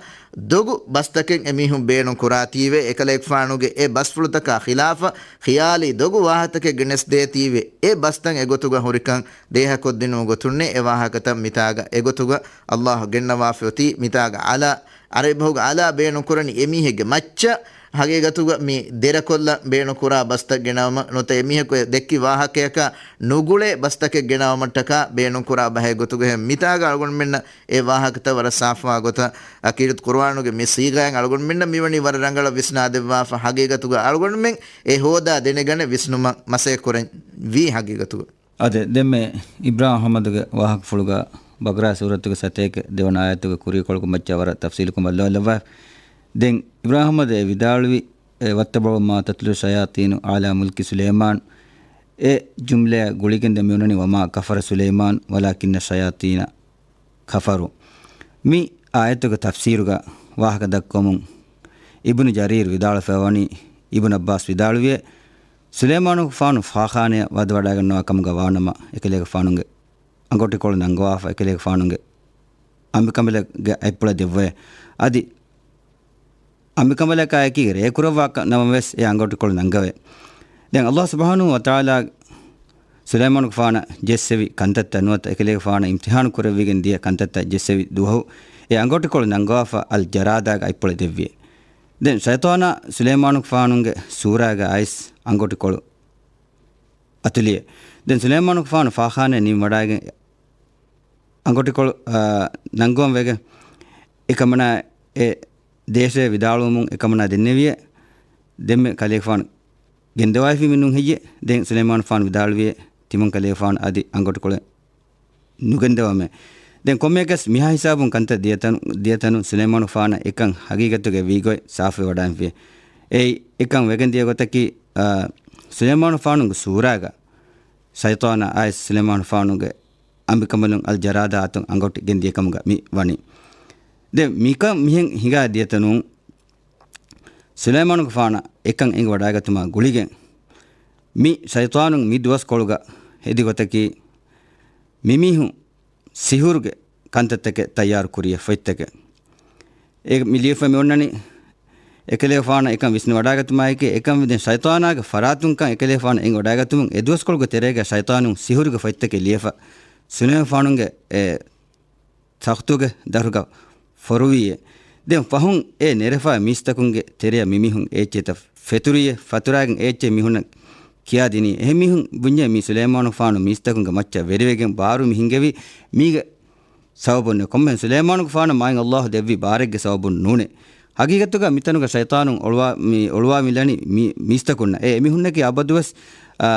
ދޮގު ބަސްތަކެއް އެމީހުން ބޭނުން ކުރާތީވެ، އެކަލޭގެފާނުގެ އެ ބަސްފުޅުތަކާ ޚިލާފަށް ޚިޔާލީ ދޮގު ވާހަތަކެއް ގެނެސްދޭތީވެ، އެ ބަސްތައް އެގޮތުގަ ހުރިކަން ދޭހަކޮށްދިނުމުގެ ގޮތުންނޭ އެ ވާހަކަތައް މިތާގަ އެގޮތުގަ އައްލާހު ގެންނަވާފައޮތީ. މިތާގަ އަލާ ޢަރަބިބަހުގަ އަލާ ބޭނުންކުރަނީ އެމީހެއްގެ މައްޗަށް ހަގީގަތުގަ މި ދެރަކޮށްލަން ބޭނުންކުރާ ބަސްތައް ގެނައުމަށް ނުވަތަ އެމީހަކު ދެއްކި ވާހަކަޔަކާ ނުގުޅޭ ބަސްތަކެއް ގެނައުމަށްޓަކާ ބޭނުންކުރާ ބަހެއް ގޮތުގަހެން. މިތާގަ އަޅުގަނޑުމެންނަށް އެ ވާހަކަތައް ވަރަށް ސާފުވާ ގޮތަށް އަކީ ޤުރުއާނުގެ މި ޞީޣާއިން އަޅުގަނޑުމެންނަށް މިވަނީ ވަރަށް ރަނގަޅަށް ވިސްނާދެއްވާފަ. ހަގީގަތުގަ އަޅުގަނޑުމެން އެ ހޯދާ ދެނެގަނެ ވިސްނުމަށް މަސައްކަތް ކުރަން ވީ ހަގީގަތުގަ. އާދެ، ދެންމެ އިބްރާހިމް އަޙްމަދުގެ ވާހަކަފުޅުގަ ބަޤަރާ ސޫރަތުގެ ސަތޭކަ ދެވަނަ އާޔަތުގެ ކުރީކޮޅުގެ މައްޗަށް ވަރަށް ތަފްޞީލުކޮށް ބައްލަވާލައްވާ. ދެން އިބްރާހިމް އަޙްމަދު އެ ވިދާޅުވި، އެ، "وَاتَّبَعُوا مَا تَتْلُو الشَّيَاطِينُ عَلَى مُلْكِ سُلَيْمَانَ" އެ ޖުމްލަޔަށް ގުޅިގެން ދެން މިއޮންނަނީ "وَمَا كَفَرَ سُلَيْمَانُ وَلَٰكِنَّ الشَّيَاطِينَ كَفَرُوا" މި އާޔަތުގެ ތަފްސީރުގަ ވާހަކަ ދައްކަވަމުން އިބްނު ޖަރީރު ވިދާޅުވެފައިވަނީ، އިބްނު ޢައްބާސް ވިދާޅުވިއޭ، ސުލައިމާނުގެފާނު ފާޚާނަޔަށް ވަދެވަޑައިގަންނަވާ ކަމުގަ ވާނަމަ، އެކަލޭގެފާނުގެ އަނގޮޓިކޮޅު ނަންގަވާފަ، އެކަލޭގެފާނުގެ އަނބިކަނބަލެއްގެ އަތްޕުޅަށް ދެއްވައޭ. އަދި އަނބިކަނބަލަކާ އެކީ ރޭ ކުރައްވާ ކަ-، ނަމަވެސް އެ އަނގޮޓިކޮޅު ނަންގަވޭ. ދެން ﷲ ސުބްޙާނަހޫ ވަތަޢާލާ ސުލައިމާނުގެފާނަށް ޖެއްސެވި ކަންތައްތައް ނުވަތަ އެކަލޭގެފާނަށް އިމްތިޙާނު ކުރެވިގެން ދިޔަ ކަންތައްތައް ޖެއްސެވި ދުވަހު އެ އަނގޮޓިކޮޅު ނަންގަވާފަ އަލް ޖަރާދާގެ އަތްޕުޅަށް ދެއްވިއޭ. ދެން ޝައިޠާނާ ސުލައިމާނުގެފާނުގެ ސޫރާގަ އައިސް އަނގޮޓިކޮޅު އަތުލިއޭ. ދެން ސުލައިމާނުގެފާނު ފާޚާނައަށް ނިމިވަޑައިގެން އަނގޮޓިކޮޅު، އާ، ނަންގަވަން ވެގެން އެކަމަނާ އެ ދޭށޭ ވިދާޅުވަމުން އެކަމަނާ ދެންނެވިއޭ. ދެންމެ ކަލޭގެފާނު ގެންދަވައިފީމެއް ނޫން ހެއްޔޭ؟ ދެން ސުލައިމާނުގެފާނު ވިދާޅުވިއޭ، ތިމަން ކަލޭގެފާނު އަދި އަނގޮޓިކޮޅެއް ނުގެންދަވަމޭ. ދެން ކޮންމެއަކަސް މިހާ ހިސާބުން ކަންތައް ދިޔަތަނު، ދިޔަތަނު ސުލައިމާނުގެފާނަށް އެކަން ހަގީގަތުގައި ވީގޮތް ސާފުވެވަޑައިގެންފިއޭ. އެއީ އެކަން ވެގެން ދިޔަ ގޮތަކީ، އާ، ސުލައިމާނުގެފާނުގެ ސޫރާގަ ޝައިޠާނާ އައިސް ސުލައިމާނުގެފާނުގެ އަނބިކަނބަލުން އަލް ޖަރާދާ އަތުން އަނގޮޓި ގެންދިޔަ ކަމުގަ މި ވަނީ. ދެން މިކަން މިހެން ހިނގާ ދިޔަތަނު ސުލައިމާނުގެފާނަށް އެކަން އެނގިވަޑައިގަތުމާ ގުޅިގެން މި ޝައިޠާނުން މި ދުވަސްކޮޅުގަ ހެދި ގޮތަކީ މިމީހުން ސިހުރުގެ ކަންތައްތަކެއް ތައްޔާރު ކުރިޔަށް ފޮތްތަކެއް. އެ މި ލިޔެފަ މި އޮންނަނީ އެކަލޭގެފާނަށް އެކަން ވިސްނި ވަޑާގަތުމާއެކީ، އެކަން ދެން ޝައިޠާނާގެ ފަރާތުން ކަން އެކަލޭގެފާނަށް އެނގި ވަޑާގަތުމުން އެ ދުވަސްކޮޅުގެ ތެރޭގަ ޝައިޠާނުން ސިހުރުގެ ފޮތްތަކެއް ލިޔެފަ ސުލައިމާނުގެ އެ ތަޚްތުގެ ދަށުގަ ފޮރުވިއޭ. ދެން ފަހުން އެ ނެރެފަ މީސްތަކުންގެ ތެރެއަށް މިމީހުން އޭއްޗެތަ ފެތުރިއޭ، ފަތުރާގެން އޭއްޗެ މީހުންނަށް ކިޔާދިނީ. އެހެން މީހުން ބުންޏޭ މި ސުލައިމާނުގެފާނު މީސްތަކުންގެ މައްޗަށް ވެރިވެގެން ބާރު މި ހިނގެވީ މީގެ ސަބަބުންނޭ. ކޮންމެހެން ސުލައިމާނުގެފާނަށް މާތް ﷲ ދެއްވި ބާރެއްގެ ސަބަބުން ނޫނޭ. ހަގީގަތުގަ މިތަނުގަ ޝައިޠާނުން އޮޅުވާ، މި އޮޅުވާ މިލަނީ މި މީސްތަކުންނަށް. އެ އެމީހުންނަކީ އަބަދުވެސް، އާ،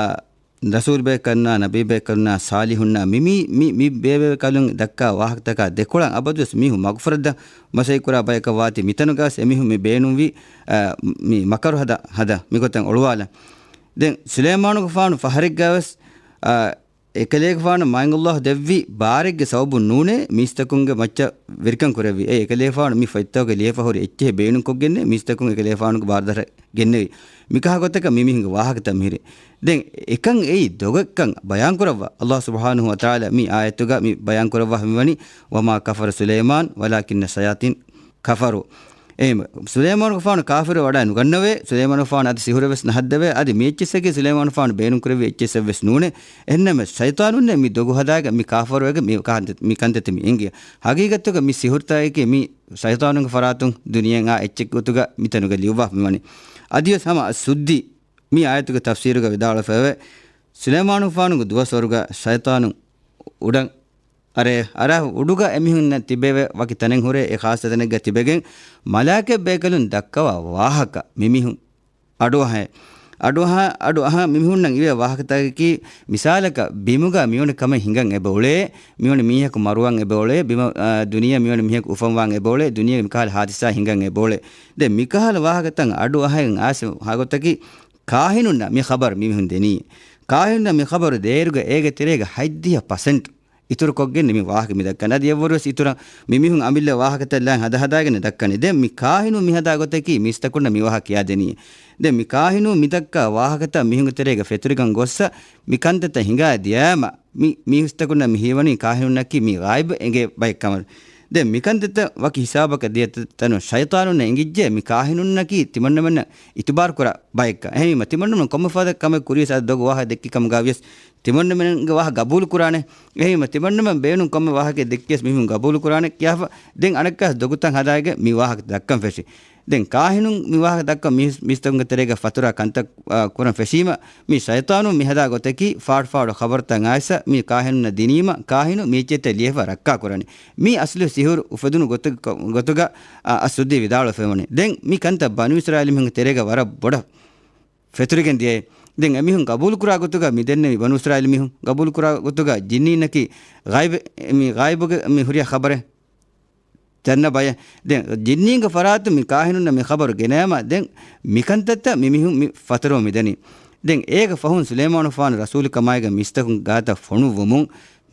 ރަސޫލުބޭކަލުންނާ، ނަބީބޭކަލުންނާ، ޞާލިޙުންނާ، މި، މި، މި ބޭބޭކަލުން ދައްކާ ވާހަކަތަކާ ދެކޮޅަށް އަބަދުވެސް މީހުން މަގުފުރައްދަން މަސައްކަތްކުރާ ބަޔަކަށް ވާތީ، މިތަނުގަވެސް އެމީހުން މި ބޭނުންވީ، އާ، މި މަކަރު ހަދަ، ހަދަ މިގޮތަށް އޮޅުވާލަން. ދެން ސުލައިމާނުގެފާނު ފަހަރެއްގަވެސް، އާ، އެކަލޭގެފާނަށް މާތް ﷲ ދެއްވި ބާރެއްގެ ސަބަބުން ނޫނޭ މީސްތަކުންގެ މައްޗަށް ވެރިކަން ކުރެއްވީ. އެ އެކަލޭގެފާނު މި ފޮތްތަކުގެ ލިޔެފަ ހުރި އެއްޗެހި ބޭނުންކޮށްގެންނޭ މީސްތަކުން އެކަލޭގެފާނުގެ ބާރުދަށަށް ގެންނެވި. މިކަހަލަ ގޮތަކަށް މި މީހުންގެ ވާހަކަތައް މިހިރީ. ދެން އެކަން އެއީ ދޮގެއްކަން ބަޔާންކުރައްވާ ﷲ ސުބްޙާނަހޫ ވަތަޢާލާ މި އާޔަތުގަ މި ބަޔާންކުރައްވާފަ މިވަނީ، "وَمَا كَفَرَ سُلَيْمَانُ وَلَٰكِنَّ الشَّيَاطِينَ كَفَرُوا." އެހެން ސުލައިމާނުގެފާނު ކާފިރު ވަޑައި ނުގަންނަވޭ، ސުލައިމާނުގެފާނު އަދި ސިހުރެއް ވެސް ނަހައްދަވޭ، އަދި މި އެއްޗިއްސަކީ ސުލައިމާނުގެފާނު ބޭނުންކުރެއްވި އެއްޗިއްސެއް ވެސް ނޫނޭ. އެހެންނަމަވެސް ޝައިޠާނުންނޭ މި ދޮގު ހަދާގެން މި ކާފަރުވެގެން މި ކަންތައް، މި ކަންތައްތައް މި އެނގި. ހަގީގަތުގަ މި ސިހުރުތަކަކީ މި ޝައިޠާނުގެ ފަރާތުން ދުނިޔެއަށް އާ އެއްޗެއް ގޮތުގަ މިތަނުގަ ލިޔުއްވާފަ މިވަނީ. އަދިވެސް ހަމަ ސުއްދީ މި އާޔަތުގެ ތަފްސީރުގަ ވިދާޅުވެފައެވެ. ސުލައިމާނުގެފާނުގެ ދުވަސްވަރުގަ ޝައިޠާނު އުޑަން އަރޭ، އަރާ އުޑުގަ އެމީހުންނަށް ތިބެވެ ވަކި ތަނެއް ހުރޭ އެ ޚާއްޞަ ތަނެއްގަ ތިބެގެން މަލާއިކަތް ބޭކަލުން ދައްކަވާ ވާހަކަ މިމީހުން އަޑުއަހައޭ. އަޑުއަހާ، އަޑުއަހާ މިމީހުންނަށް އިވޭ ވާހަކަތަކަކީ، މިސާލަކަށް ބިމުގަ މިވަނި ކަމެއް ހިނގަން އެބައުޅޭ، މިވަނި މީހަކު މަރުވަން އެބައުޅޭ، ބިމަށް، އާ، ދުނިޔެ މިވަނި މީހަކު އުފަންވާން އެބައުޅޭ، ދުނިޔޭގެ މިކަހަލަ ހާދިސާ ހިނގަން އެބައުޅޭ. ދެން މިކަހަލަ ވާހަކަތައް އަޑުއަހައިގެން އާސެ ހާގޮތަކީ، ކާހިނުންނަށް މި ޚަބަރު މިމީހުން ދެނީ. ކާހިނުންނަށް މި ޚަބަރު ދޭއިރުގަ އޭގެ ތެރޭގަ ހަތްދިހަ ޕަސެންޓް އިތުރުކޮށްގެން މި ވާހަކަ މި ދައްކަނީ. އަދި އެއްވަރުވެސް އިތުރަށް މި މީހުން އަމިއްލަ ވާހަކަތައް ލާން ހަދާ ހަދާގެން ދައްކަނީ. ދެން މި ކާހިނުން މި ހަދާ ގޮތަކީ މީސްތަކުންނަށް މި ވާހަކަ ކިޔާދެނީ. ދެން މި ކާހިނުން މި ދައްކާ ވާހަކަތައް މީހުންގެ ތެރޭގަ ފެތުރިގަން ގޮއްސަ މި ކަންތައްތައް ހިނގާ ދިޔާމަ، މި މީސްތަކުންނަށް މި ހީވަނީ ކާހިނުންނަކީ މި ޣައިބު އެނގޭ ބައެއް ކަމަށް. ދެން މިކަންތައްތައް ވަކި ހިސާބަކަށް ދިޔަ ތަ-، ތަނުން ޝައިޠާނުންނަށް އެނގިއްޖެ މި ކާހިނުންނަކީ ތިމަންނަމެންނަށް އިތުބާރު ކުރާ ބައެއްކަން. އެހެންވީމަ ތިމަންނަމެން ކޮންމެ ފަދަ ކަމެއް ކުރިޔަސް އަދި ދޮގު ވާހަކަ ދެއްކި ކަމުގަ ވިޔަސް ތިމަންނަމެންގެ ވާހަކަ ގަބޫލު ކުރާނެ. އެހެންވީމަ ތިމަންނަމެން ބޭނުން ކޮންމެ ވާހަކައެއް ދެއްކިޔަސް މީހުން ގަބޫލު ކުރާނެ ކިޔާފަ ދެން އަނެއްކާސް ދޮގުތައް ހަދާގެ މި ވާހަކަ ދައްކަން ފެށި. ދެން ކާހިނުން މި ވާހަކަ ދައްކަން މީސް-، މީސްތަކުންގެ ތެރޭގަ ފަތުރާ ކަންތައް، އާ، ކުރަން ފެށީމަ، މި ޝައިޠާނުން މި ހަދާ ގޮތަކީ ފާޑު ފާޑު ޚަބަރުތައް އައިސް މި ކާހިނުންނަށް ދިނީމަ، ކާހިނު މި އެއްޗެއްތައް ލިޔެފަ ރައްކާ ކުރަނީ. މީ އަސްލު ސިހުރު އުފެދުނު ގޮތު-، ގޮ-، ގޮތުގަ، އާ، އަސް ސުއްދީ ވިދާޅުވެފައިވަނީ. ދެން މި ކަންތައް ބަނޫ އިސްރާއީލް މީހުންގެ ތެރޭގަ ވަރަށް ބޮޑަށް ފެތުރިގެން ދިޔައީ. ދެން އެމީހުން ގަބޫލު ކުރާ ގޮތުގަ މި ދެންނެވި ބަނޫ އިސްރާއީލް މީހުން ގަބޫލު ކުރާ ގޮތުގަ ޖިންނީންނަކީ ޣައިބެއް، މި ޣައިބުގެ މި ހުރިހާ ޚަބަރެއް ދަންނަ ބަޔެއް. ދެން ޖިންނީންގެ ފަރާތުން މި ކާހިނުންނަށް މި ޚަބަރު ގެނަޔާމަ، ދެން މިކަންތައްތައް މި މީހުން މި ފަތުރަވަން މިދަނީ. ދެން އޭގެ ފަހުން ސުލައިމާނުފާނު ރަސޫލުކަމާއިގެން މީސްތަކުން ގާތަށް ފޮނުއްވުމުން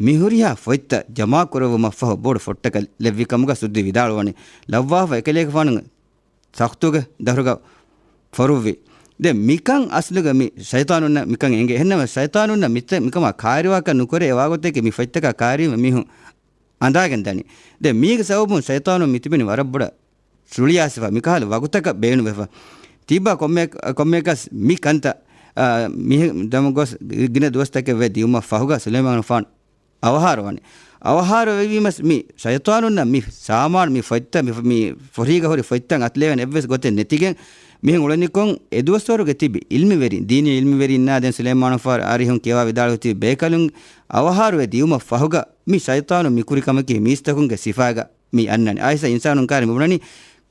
މި ހުރިހާ ފޮތްތައް ޖަމާކުރެއްވުމަށްފަހު ބޮޑު ފޮއްޓަކަށް ލެއްވި ކަމުގަ ސުއްދީ ވިދާޅުވަނީ. ލައްވާފަ އެކަލޭގެފާނު ސަޚްތުގެ ދަށުގަ ފޮރުއްވި. ދެން މިކަން އަސްލުގަ މި ޝައިޠާނުންނަށް މިކަން އެނގޭ. އެހެންނަމަ ޝައިޠާނުންނަށް މިތަ-، މިކަމާ ކާރިވާކަށް ނުކުރޭ އެވާގޮތެކޭ މި ފޮތްތަކާ ކާރީމަ މީހުން އަނދާގެން ދަނީ. ދެން މީގެ ސަބަބުން ޝައިޠާނުން މި ތިބެނީ ވަރަށް ބޮޑަށް ރުޅިއާސިފަ މިކަހަލަ ވަގުތަކަށް ބޭނުންވެފަ. ތިއްބާ ކޮންމެ-، ކޮންމެއަކަސް މި ކަންތައް، އާ، މިހެން ދަމު ގޮސް ގިނަ ދުވަސްތަކެއް ވެ ދިޔުމަށް ފަހުގަ ސުލައިމާނުފާނު އަވަހާރަވަނީ. އަވަހާރަވެވީމަސް މި ޝައިޠާނުންނަށް މި ސާމާނު މި ފޮތްތައް މި، މި ފޮށީގަ ހުރި ފޮތްތައް އަތުލެވޭނެ އެއްވެސް ގޮތެއް ނެތިގެން މިހެން އުޅެނިކޮށް އެދުވަސްވަރުގެ ތިބި އިލްމިވެރިން، ދީނީ އިލްމިވެރިންނާ ދެން ސުލައިމާނުފާނު އާރިހުން ކިޔަވާ ވިދާޅުވެ ތިބި ބޭކަލުން އަވަހާރުވެ ދިޔުމަށް ފަހުގަ މި ޝައިޠާނު މި ކުރި ކަމަކީ މީސްތަކުންގެ ސިފާގަ މި އަންނަނީ. އާއިސަ އިންސާނުން ކާރި މިބުނަނީ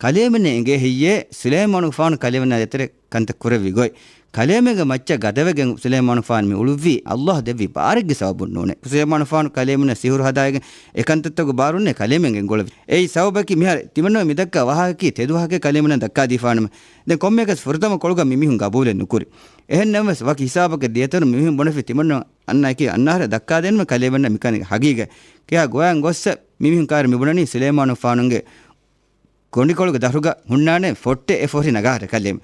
ކަލޭމެންނަށް އެނގޭ ހެއްޔޭ ސުލައިމާނުގެފާނު ކަލޭމެންނާ ދޭތެރޭ ކަންތައް ކުރެއްވި ގޮތް. ކަލޭމެންގެ މައްޗަށް ގަދަވެގެން ސުލައިމާނުގެފާނު މި އުޅުއްވީ ﷲ ދެއްވި ބާރެއްގެ ސަބަބުން ނޫނޭ. ސުލައިމާނުގެފާނު ކަލޭމެންނަށް ސިހުރު ހަދާގެން އެ ކަންތައްތަކުގެ ބާރުންނޭ ކަލޭމެންގެ އެނގުޅެވި. އެއީ ސަބަބަކީ މިހާރު ތިމަންނަމެން މި ދައްކާ ވާހަކައަކީ ތެދު ވާހަކައެއް ކަލޭމެންނަށް ދައްކާދީފާނަމެ. ދެން ކޮންމެއަކަސް ފުރަތަމަ ކޮޅުގަ މި މީހުން ގަބޫލެއް ނުކުރި. އެހެން ނަމަވެސް ވަކި ހިސާބަކަށް ދިޔަތަނުން މި މީހުން ބުނެފި ތިމަންނަމެން އަންނައަކީ އަންނަ އަހަރެއް ދައްކާދޭނަމޭ ކަލޭމެންނަށް މިކަން ހަގީގަތް. ކިޔާ ގޮވާން ގޮއްސަ މި މީހުން ކާރި މި ބުނަނީ ސުލައިމާނުގެފާނުގެ ގޮނޑިކޮޅުގެ ދަށުގަ ހުންނާނެ ފޮއްޓެއް އެ ފޮށި ނަގާހަރެ ކަލޭމެން.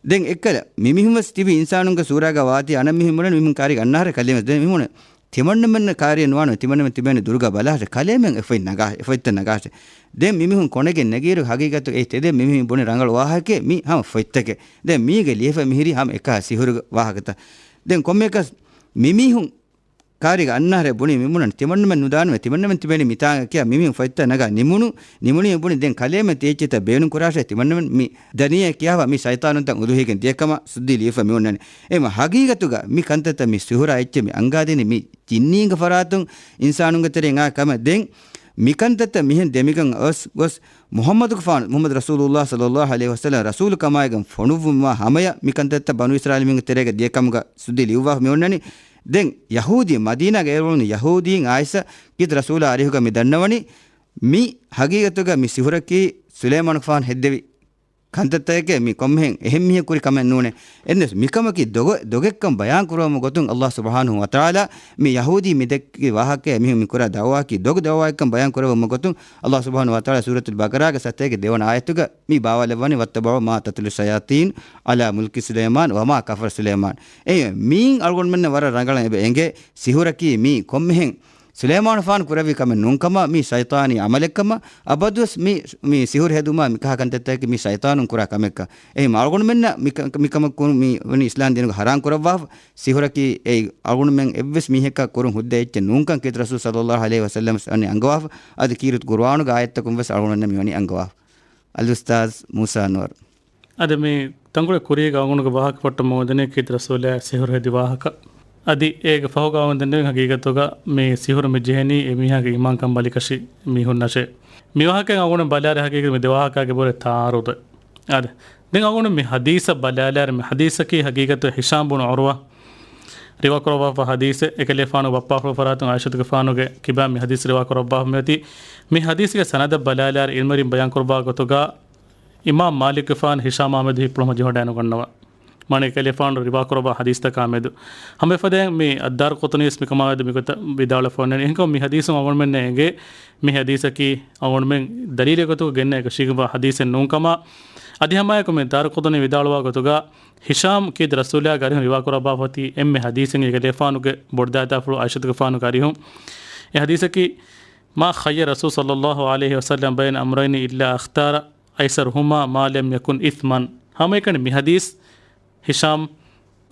ދެން އެއްކަލަ މި މީހުން ވެސް ތިބި އިންސާނުންގެ ސޫރާގަ ވާތީ އަނެއް މީހުން ބުނަނީ މި މީހުން ކާރި އަންނަ އަހަރެ ކަލޭމެން. ދެން މި މީހުން ތިމަންނަމެންނަށް ކާރިއެއް ނުވާނު ތިމަންނަމެން ތިބޭނެ ދުރުގަ ބަލާށެ ކަލޭމެން އެ ފޮތް ނަގާށެ، އެ ފޮތްތައް ނަގާށެ. ދެން މި މީހުން ކޮނެގެން ނެގިއިރު ހަގީގަތު އެ ތެދެއް މި މީހުން ބުނި ރަނގަޅު ވާހަކައެއް މި ހަމަ ފޮތްތަކެއް. ދެން މީގެ ލިޔެފަ މިހިރީ ހަމަ އެކަހަ ސިހުރުގެ ވާހަކަތައް. ދެން ކޮންމެއަކަސް މި މީހުން ކާރިގަ އަންނަ އަހަރެ ބުނީ މި ބުނަން ތިމަންނަމެން ނުދާނަމޭ ތިމަންނަމެން ތިބޭނީ މިތާނގަ ކިޔާ މި މީހުން ފޮތްތައް ނަގާ ނިމުނު، ނިމުނީ ބުނި ދެން ކަލޭމެން ތި އެއްޗެއްތައް ބޭނުން ކުރާށޭ ތިމަންނަމެން މި ދަނީއޭ ކިޔާފަ މި ޝައިޠާނުންތައް އުދުހީގެން ދިޔަ ކަމަށް ސުއްދީ ލިޔެފަ މި އޮންނަނީ. އެހެންމަ ހަގީގަތުގަ މި ކަންތައްތައް މި ސިހުރާ އެއްޗެއް މި އަންގާދިނީ މި ޖިންނީންގެ ފަރާތުން އިންސާނުންގެ ތެރެއިން އާ ކަމެއް. ދެން މިކަންތައްތައް މިހެން ދެމިގަން އަވަސް ގޮސް މުޙައްމަދުގެފާނު، މުޙައްމަދު ރަސޫލުﷲ ޞައްލަﷲ ޢަލައިހި ވަސައްލަމަ ރަސޫލު ކަމާއިގެން ފޮނުއްވުމާ ހަމަޔަށް މިކަންތައްތައް ބަނޫ އިސްރާއީލް މީހުންގެ ތެރޭގަ ދިޔަ ކަމުގަ ސުއްދީ ލިޔުއްވާފަ މި އޮންނަނީ. ދެން ޔަހޫދީ މަދީނާގަ އޭރު އުޅުނު ޔަހޫދީން އާއިސަ ކީރިތި ރަސޫލާ އަރިހުގަ މި ދަންނަވަނީ މި ހަގީގަތުގަ މި ސިހުރަކީ ސުލައިމާނުގެފާނު ހެއްދެވި ކަންތައްތަކެކޭ މި ކޮންމެހެން އެހެން މީހެއް ކުރި ކަމެއް ނޫނޭ. އެންނެސް މިކަމަކީ ދޮގެ-، ދޮގެއްކަން ބަޔާން ކުރެއްވުމަށް ގޮތުން ﷲ ސުބްޙާނަހޫ ވަތަޢާލާ މި ޔަހޫދީ މި ދެއްކި ވާހަކައެއް މީހުން މި ކުރާ ދަޢުވާއަކީ ދޮގު ދަޢުވާއެއްކަން ބަޔާން ކުރެއްވުމަށް ގޮތުން ﷲ ސުބްޙާނަހޫ ވަތަޢާލާ ސޫރަތުލް ބަޤަރާގެ ސަތޭކަ ދެވަނަ އާޔަތުގަ މި ބާވާލައްވަނީ، وَاتَّبَعُوا مَا تَتْلُو الشَّيَاطِينُ عَلَى مُلْكِ سُلَيْمَانَ وَمَا كَفَرَ سُلَيْمَانُ. އެ މީން އަޅުގަނޑުމެންނަށް ވަރަށް ރަނގަޅަށް އެބަ އެނގޭ ސިހުރަކީ މީ ކޮންމެހެން ސުލައިމާނުގެފާނު ކުރެއްވި ކަމެއް ނޫންކަމަށް، މީ ޝައިޠާނީ ޢަމަލެއްކަމަށް، އަބަދުވެސް މި، މި ސިހުރު ހެދުމާ މިކަހަ ކަންތައްތަކަކީ މީ ޝައިޠާނުން ކުރާ ކަމެއްކަން. އެހެން އަޅުގަނޑުމެންނަށް މި ކަ-، މިކަމަށް ކުރު-، މި ވަނީ އިސްލާމް ދީނުގަ ޙަރާމް ކުރައްވާފަ، ސިހުރަކީ އެއީ އަޅުގަނޑުމެން އެއްވެސް މީހަކަށް ކުރުން ހުއްދަ އެއްޗެއް ނޫންކަން ކީރިތި ރަސޫލު ޞައްލަﷲ ޢަލައިހި ވަސައްލަމަ ވަނީ އަންގަވާފަ، އަދި ކީރިތި ޤުރުއާނުގެ އާޔަތްތަކުން ވެސް އަޅުގަނޑުމެންނަށް މި ވަނީ އަންގަވާފަ. އަލްއުސްތާޛް މޫސާ އަންވަރު. އަދި މި ތަންކޮޅެއް ކުރީގަ އަޅުގަނޑުގެ ވާހަކަ ފޮއްޓަމުން އެދެނީ ކީރިތި ރަސޫލާ ސިހުރު ހެދި ވާހަކަ. އަދި އޭގެ ފަހުގަ އަޅުގަނޑު ދެންނެވި ހަގީގަތުގަ މި ސިހުރު މި ޖެހެނީ އެ މީހާގެ އީމާންކަން ބަލިކަށި މީހުންނަށޭ. މި ވާހަކައިން އަޅުގަނޑު ބަލާލި ހަގީގަތު މި ދެ ވާހަކާގެ ބުރެ ތާރުދެ. އާދެ. ދެން އަޅުގަނޑު މި ހަދީސަށް ބަލާލާރި މި ހަދީސަކީ ހަގީގަތު ހިޝާމް ބުނު ޢުރުވާ ރިވާކުރައްވާފަ ހަދީސެއް. އެކަލޭފާނު ބައްޕާފުޅު ފަރާތުން ޢާއިޝަތުގެފާނުގެ ކިބާ މި ހަދީސް ރިވާކުރައްވާފަ މިއޮތީ. މި ހަދީސްގެ ސަނަދަށް ބަލާލާރި ޢިލްމުވެރިން ބަޔާންކުރައްވާ ގޮތުގަ އިމާމް މާލިކުގެފާނު ހިޝާމް އާމެދު ހިއްޕުޅުމަށް ޖެހުނީ ނުގަންނަވާ. މާނަ އެކަލޭފާނު ރިވާކުރައްވާ ޙަދީޘްތަކާ މެދު. ހަމަ އެފަދައިން މި އައްދާރަޤުޠުނީވެސް މިކަމާމެދު މިގޮތަށް ވިދާޅުވެފަ އޮންނަނީ. އެހެންކަމުން މި ޙަދީޘުން އަޅުގަނޑުމެންނަށް އެނގޭ، މި ޙަދީޘަކީ އަޅުގަނޑުމެން ދަލީލެއް ގޮތުގަ ގެންނަ އެކަށީގެންވާ ޙަދީޘެއް ނޫންކަމާ، އަދި ހަމައެކު މި ދާރަޤުޠުނީ ވިދާޅުވާ ގޮތުގަ، ހިޝާމް ކީރިތި ރަސޫލާގެ އަރިހުން ރިވާކުރައްވާފަ އޮތީ އެންމެ ޙަދީޘެއް އެކަލޭފާނުގެ ބޮޑުދައިތާފުޅު ޢާއިޝަތުގެފާނުގެ އަރިހުން. އެ ޙަދީޘަކީ، ما خير رسول صلى الله عليه وسلم بين أمرين إلا اختار أيسرهما ما لم يكن إثما. ހަމައެކަނި މި ޙަދީޘް ހިޝާމް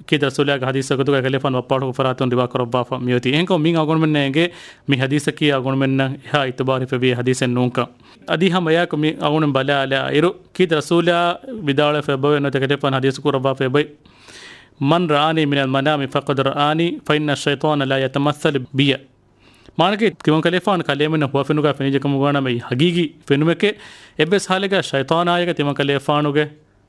ކީރިތި ރަސޫލާގެ ޙަދީޘް ވަގުތުގަ އެކަލޭފާނު ވައްޕާހުގެ ފަރާތުން ރިވާކުރައްވާފަ މިއޮތީ. އެހެންކަމުން މިއިން އަޅުގަނޑުމެންނަށް އެނގޭ މި ޙަދީޘަކީ އަޅުގަނޑުމެންނަށް އެހާ އިތުބާރު ހިފެވޭ ޙަދީޘެއް ނޫންކަން. އަދި ހަމަ އެއާއެކު މި އަޅުގަނޑުމެން ބަލާލާއިރު، ކީރިތި ރަސޫލާ ވިދާޅުވެފަ އެބައޮތް ނުވަތަ އެކަލޭފާނު ޙަދީޘް ކުރައްވާފަ އެބައޮތް، من رآني من المنام فقد رآني فإن الشيطان لا يتمثل بي. މާނައަކީ، ތިމަންކަލޭފާނު ކަލޭމެންނަށް ހުވަފެނުގަ ފެނިއްޖެ ކަމުގަ ވަނީ މި ޙަޤީޤީ ފެނުމެކޭ. އެއްވެސް ޙާލެއްގަ ޝައިޠާނާއެކަށް ތިމަންކަލޭފާނުގެ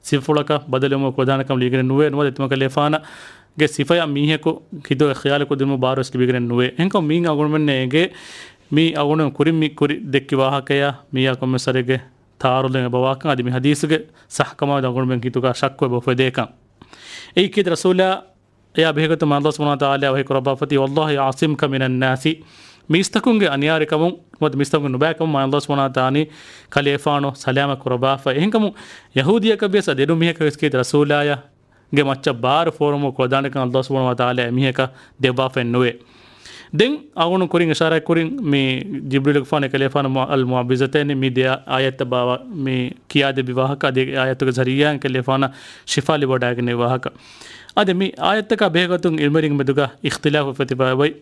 ސިފަފުޅަކަށް ބަދަލުވުމަށް ކުޅަދާނަކަން ލިބިގެނެއް ނުވޭ. ނުވަތަ ތިމަންކަލޭފާނަގެ ސިފަޔަށް މީހަކު ހިތުގަ ޚިޔާލު ކުރެއްވުމަށް ބާރުވެސް ލިބިގެނެއް ނުވޭ. އެހެންކަމުން މިއިން އަޅުގަނޑުމެންނަށް އެނގޭ މި އަޅުގަނޑު ކުރިން މި ކުރި ދެއްކި ވާހަކަޔާ މިއާ ކޮންމެސް ވަރެއްގެ ތާރުލުން އެބަވާކަން، އަދި މި ޙަދީޘުގެ ޞައްޙަކަމާމެދު އަޅުގަނޑުމެން ހިތުގަ ޝައްކު އެބަ އުފެދޭކަން. އެއީ ކީރިތި ރަސޫލާ އެއާ ބެހޭގޮތުން މާތް ﷲ ސުބްޙާނަހޫ ވަތަޢާލާ ވަޙީ ކުރައްވާފަ އޮތީ، والله يعصمك من الناس. މީސްތަކުންގެ އަނިޔާވެރިކަމުން ނުވަތަ މީސްތަކުންގެ ނުބައިކަމުން މާތް ﷲ ސުބްޙާނަހޫ ވަތަޢާލާ ކަލޭފާނު ސަލާމަތް ކުރައްވާފަ. އެހެންކަމުން ޔަހޫދީއަކަށް ވިޔަސް އަދި އެންމެ މީހަކަށް ވިޔަސް ކީރިތި ރަސޫލާޔާ ގެ މައްޗަށް ބާރު ފޯރުވުމަށް ކުޅަދާނަކަން ﷲ ސުބްޙާނަހޫ ވަތަޢާލާ އެމީހަކަށް ދެއްވާފައެއް ނުވޭ. ދެން އަޅުގަނޑު ކުރިން އިޝާރާތް ކުރިން މި ޖިބްރީލުގެފާނު އެކަލޭފާނު މު-، އަލް މުޢައްވިޒަތައިން މި ދެ އާޔަތްތައް ބާވާ މި ކިޔާދެއްވި ވާހަކަ، އަދި އެ އާޔަތުގެ ޒަރީޢާއިން އެކަލޭފާނަށް ޝިފާ ލިބިވަޑައިގެންނެވި ވާހަކަ. އަދި މި އާޔަތްތަކާ ބެހޭގޮތުން ޢިލްމުވެރިން މެދުގަ އިޚްތިލާފު އުފެދިފައި އޮތް.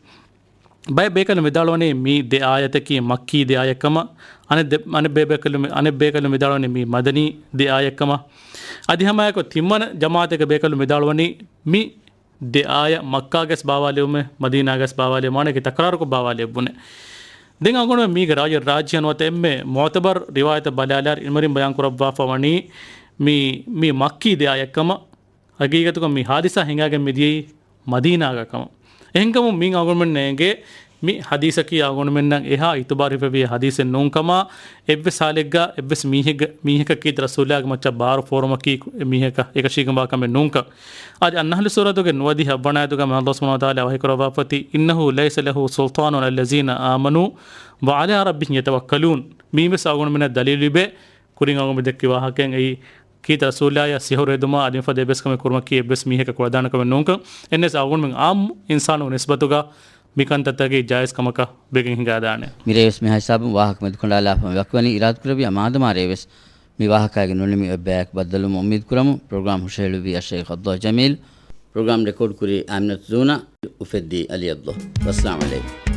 ބައެއް ބޭކަލުން ވިދާޅުވަނީ މި ދެ އާޔަތަކީ މައްކީ ދެ އާޔަތްކަމަށް، އަނެއް ދެ-، އަނެއް ބޭ-، ބޭކަލުން، އަނެއް ބޭކަލުން ވިދާޅުވަނީ މި މަދަނީ ދެ އާޔަތްކަމަށް. އަދި ހަމައެކު ތިންވަނަ ޖަމާޢަތެއްގެ ބޭކަލުން ވިދާޅުވަނީ މި ދެ އާޔަތް މައްކާގަސް ބާވާލެވުމެއް، މަދީނާގަސް ބާވާލެވުމެއް، މާނައަކީ ތަކްރާރުކޮށް ބާވާލެއްވުނެއް. ދެން އަޅުގަނޑުމެން މީގެ ރާޖި ރާޖިހަން ނުވަތަ އެންމެ މުޢުތަބަރު ރިވާޔަތަށް ބަލާލާއިރު ޢިލްމުވެރިން ބަޔާން ކުރައްވާފަ ވަނީ މި، މި މައްކީ ދެ އާޔަތްކަމަށް. ހަގީގަތުގަ މި ޙާދިސާ ހިނގާގެން މިދިޔައީ މަދީނާގަ ކަމަށް. އެހެންކަމުން މިއިން އަޅުގަނޑުމެންނަށް އެނގޭ މި ޙަދީޘަކީ އަޅުގަނޑުމެންނަށް އެހާ އިތުބާރު ހިފެވޭ ޙަދީޘެއް ނޫންކަމާ، އެއްވެސް ޙާލެއްގަ އެއްވެސް މީހެއްގެ، މީހަކަށް ކީރިތި ރަސޫލާގެ މައްޗަށް ބާރު ފޯރުމަކީ އެ މީހަކަށް އެކަށީގެންވާ ކަމެއް ނޫންކަން. އަދި އައްނަޙްލު ސޫރަތުގެ ނުވަދިހަ އަށްވަނަ އާޔަތުގަ މާތް ﷲ ސުބްޙާނަހޫ ވަތަޢާލާ ވަޙީ ކުރައްވާފަ އޮތީ، إنه ليس له سلطان على الذين آمنوا وعلى ربهم يتوكلون. މީވެސް އަޅުގަނޑުމެންނަށް ދަލީލު ލިބޭ، ކުރިން އަޅުގަނޑު ދެއްކި ވާހަކައިން އެއީ ކީރިތި ރަސޫލާޔަށް ސިޙުރު ހެދުމާ އަދި މިފަދަ އެއްވެސް ކަމެއް ކުރުމަކީ އެއްވެސް މީހަކަށް ކުޅަދާނަ ކަމެއް ނޫންކަން. އެހެނަސް އަޅުގަނޑުމެން ޢާއްމު އިންސާނުންގެ ނިސްބަތުގަ މިކަންތައްތަކީ ޖާއިޒް ކަމަކަށް ވެގެން ހިނގާދާނެ. މިރޭވެސް މިހާ ހިސާބުން ވާހަކަ މެދުކަނޑާލާފަ ވަކިވަނީ އިރާދަކުރެއްވިޔާ މާދަމާ ރޭވެސް މި ވާހަކައިގެ ނުނިމި އެއްބަޔަކު ބައްދަލުވުމަށް އުއްމީދު ކުރަމު. ޕްރޮގްރާމް ހުށަހެޅުއްވީ އައްޝައިޚް ޢަބްދުﷲ ޖަމީލް. ޕްރޮގްރާމް ރެކޯޑް ކުރީ އާމިނަތު ޒޫނާ. އުފެއްދީ ޢަލީ ޢަބްދުﷲ. ވައްސަލާމް ޢަލައިކުމް.